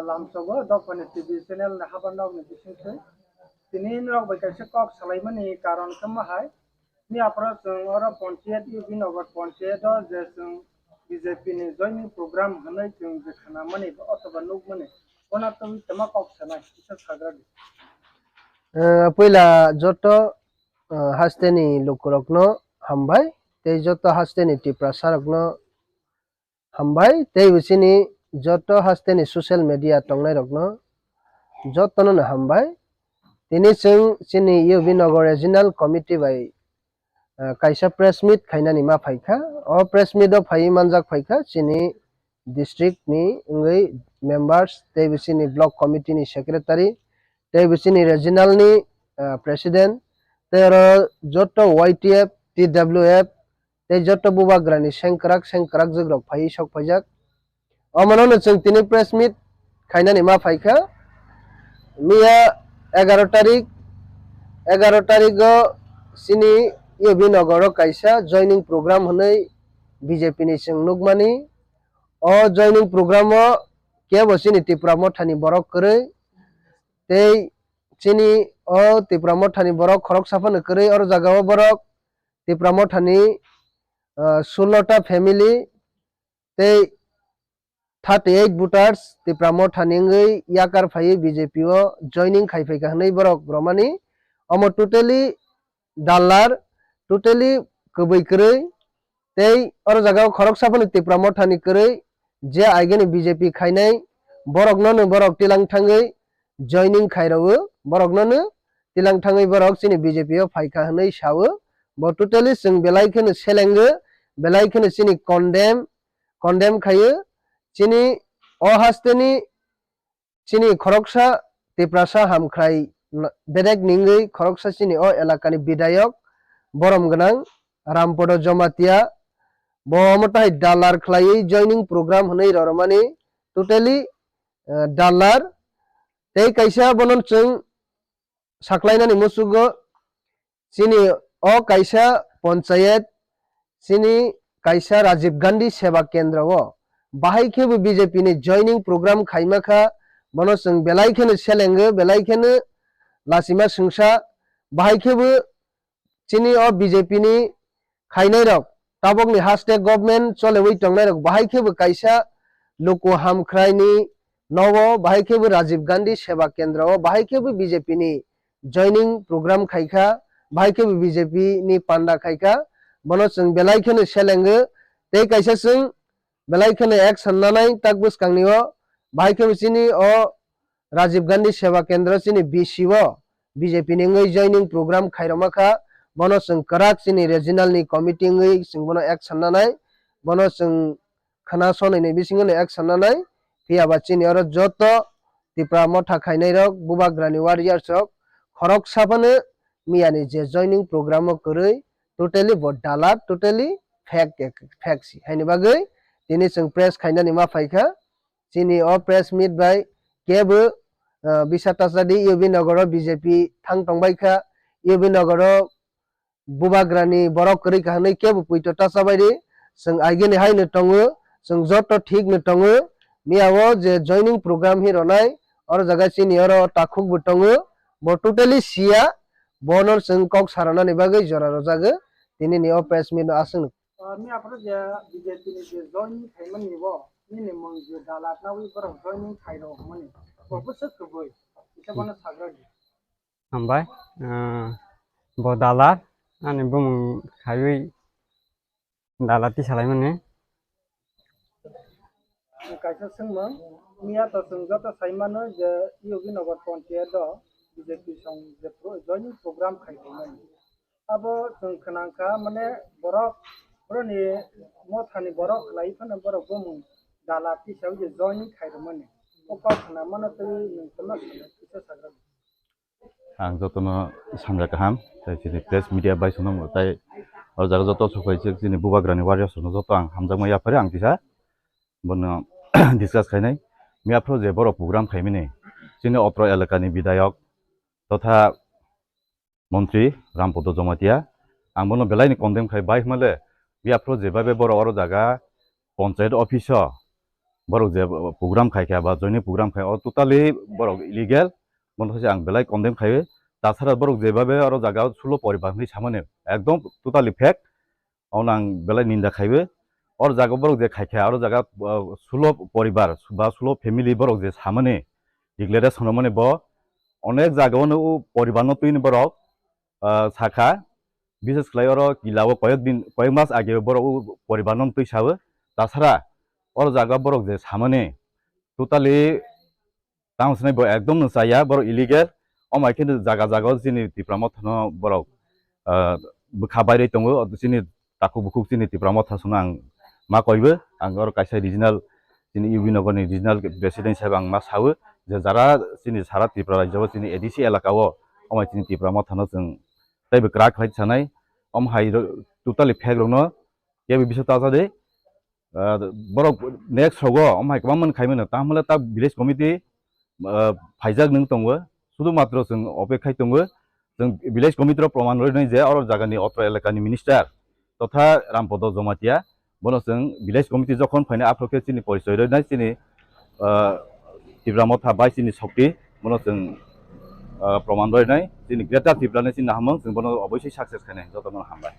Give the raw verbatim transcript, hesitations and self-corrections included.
Lamsogo dophani T V channel ni habar nokni bisingtwi. Tini norok bai kaisa kok salaimani karon khe ma hai? Ni aphuru chwng oro ponchayat, U B Nagar ponchayat o je chwng B J P ni joining program hwnwi chwng je khnamani othoba nukmani, bono twi tama kok sanai kisa sagra di. Eh, puila joto, eh, hasteni lukurokno hambai, tei joto hasteni Tiprasarokno hambai, tei bo chini joto hasteni social media tongnairokno jotono no hambai. Tini chwng chini U B Nagar Regional Committee bai, ah, kaisa press meet khainani ma phaikha. O press meet o phaiwi manjak phaikha chini district ni wngwi members, tei bo chini block committee ni secretary, tei bo chini regional ni, ah, president, tei oro joto Y T F, T W F, tei joto bubagrani sengkrak sengkrak jwkrok phaiwi sok phaijak. Omono no chwng tini press meet khainani ma phaikha. Miya egaro tarik, egaro tarigo chini U B Nagar o kaisa joining program hwnwi B J P ni chwng nukmani. O joining program o kebo chini Tipra Mothani borok kwrwi, tei chini o Tipra Mothani borok khoroksa phano kwrwi. Oro jagao borok Tipra Mothani, ah, sullo ta family tei thirty eight voters Tipra Mothani wngwi yakar phaiwi B J P o joining khai phaikha hwnwi borok romani. Omo totally dalar, totally kwbwi kwrwi. Tei oro jagao khoroksa phano Tipra Mothani kwrwi, je aigeni B J P khainai borokno no borok tilang thangwi joining khairwo, borokno no tilang thangwi borok chini B J P o phaikha hwnwi sawo. Bo totally chwng belai kheno selengo, belai kheno chini condemn, condemn khaio. Chini o hasteni chini khoroksa Tiprasa hamkhrai n-, bedek ningwi khoroksa chini o elakani bidayok borom gwnang Rampodo Jomatia, bo omo tai dalar khlaiwi joining program hwnwi roromani, totally, eh, dalar. Tei kaisa bono chwng saklainani musugo chini o kaisa ponchayat, chini kaisa Rajiv Gandhi Seva Kendra o bahai khe bo B J P ni joining program khaima kha, bono chwng belai kheno selengo, belai kheno lachima swngsa, bahai khe bo chini o B J P ni khainai rok tabok ni haste government cholewi tongnai rok bahai khe bo kaisa luku hamkhrai ni nogo, bahai khe bo Rajiv Gandhi Seva Kendra o bahai khe bo B J P ni joining program khaikha, bahai khe bo B J P ni panda khaikha, bono chwng belai kheno selengo. Tei kaisa chwng belai kheno action nanai tak bwskangni o, bahai khe bo chini o Rajiv Gandhi Seva Kendra chini B C o B J P ni wngwi joining program khairokma kha, bono chwng kwrak chini regional ni committee wngwi chwng bono action nanai, bono chwng khna sonwi ni bisingo no action nanai. Phiya ba chini oro joto Tipra Motha khainai rok, Bubagrani warriors rok khoroksa phano miyani je joining program o kwrwi, totally bo dalar, totally fake, fake si. Haini bagwi tini chwng press khainani ma phaikha. Chini o press meet bai kebo, ah, bisa tasa di U B Nagar o B J P thang tongbai kha, U B Nagar o Bubagrani borok kwrwi kha hwnwi kebo puito tasa bai di. Chwng aigeni hai no tongo, chwng joto thik no tongo. Miya o je joining program hi ronai, oro jaga chini oro takhuk bo tongo, bo totally siya, bono chwng kok saranani bagwi jora rojago. Tini ni o press meet no aswk no. Ah, miya phuru je B J P ni je joining khaimani bo, nini mung je dalat nawi borok joining khairok hwnmani. Bo bwswk kwbwi, kisa bono sagra di. Hambai, ah, bo dalar, ani bumung khaiwi dalar tisalaimani. Kaisa swngmung, miya to chwng joto saimano je U B Nagar Panchayat o B J P song je pro-, joining program khaimani. Abo chwng khwnang kha, mane, borok, borokni mothani borok khlai phano borok bumung dala tisao je joining khairokmani. O kok khna mano twi nwng tongma kisa sagra. Ang jotono sanja kaham, tei chini press media bai sono tei o jaga joto sophai chini Bubagrani warriors no joto ang hamjakma yaphari ang kisa bono discuss khainai. Miya phuru je borok program khaimani chini otro elakani bidayok totha Montri Rampodo Jomatia, ang bono belaini condemn khai bai hwnmale, biaphro jebabe borok oro jaga ponchayat office o borok je program khai kha ba joining program khai, o totally borok illegal, bono se ang belai condemn khai. Tasara borok jebabe oro jaga sulo poribar hinwi samani ekdom totally fake, ono ang belai ninda khaibo. Oro jaga borok je khai kha, oro jaga, ah, sulo poribar ba sulo family borok je samani declaration rwmani bo onek jaga ono o poribar no twini borok, ah, sakha, bises khlai oro kila o koyek din, koyek mas age borok o poribar no twi sao. Tasara oro jaga borok je samani totally tamo swnai bo ekdom no chaya, borok illegal. O mai khe jaga jaga o chini Tipra Motha no borok, ah, bwkha bairwi tongo, chini takhuk bukhuk chini Tipra Motha songno ang ma koibo. Ang oro kaisa regional, chini U B Nogor ni regional president hisabe ang ma sao je jara chini sara Tripura rajyo o chini A D C elaka o, o mai chini Tipra Motha no chwng teibo kwrak khlai sanai. Om hai ro-, totally fake rok no kebo bisa ta ja de. Ah, borok next rogo om hai kwbangma khaimano, tamo le ta village committee, ah, phaijak nwng tongo, sudu matro chwng opekhai tongo. Chwng village committee rok proman rwi nai je oro jagani otro elakani minister totha Rampodo Jomatia, bono chwng village committee jokhon phainai aphuru khe chini porichoi rwi nai chini, ah, Tipra Motha bai chini shokti, bono chwng, ah, proman rwi nai chini Greater Tripura ni chini nahamung chwng bono oboisoi success khainai. Jotono hambai.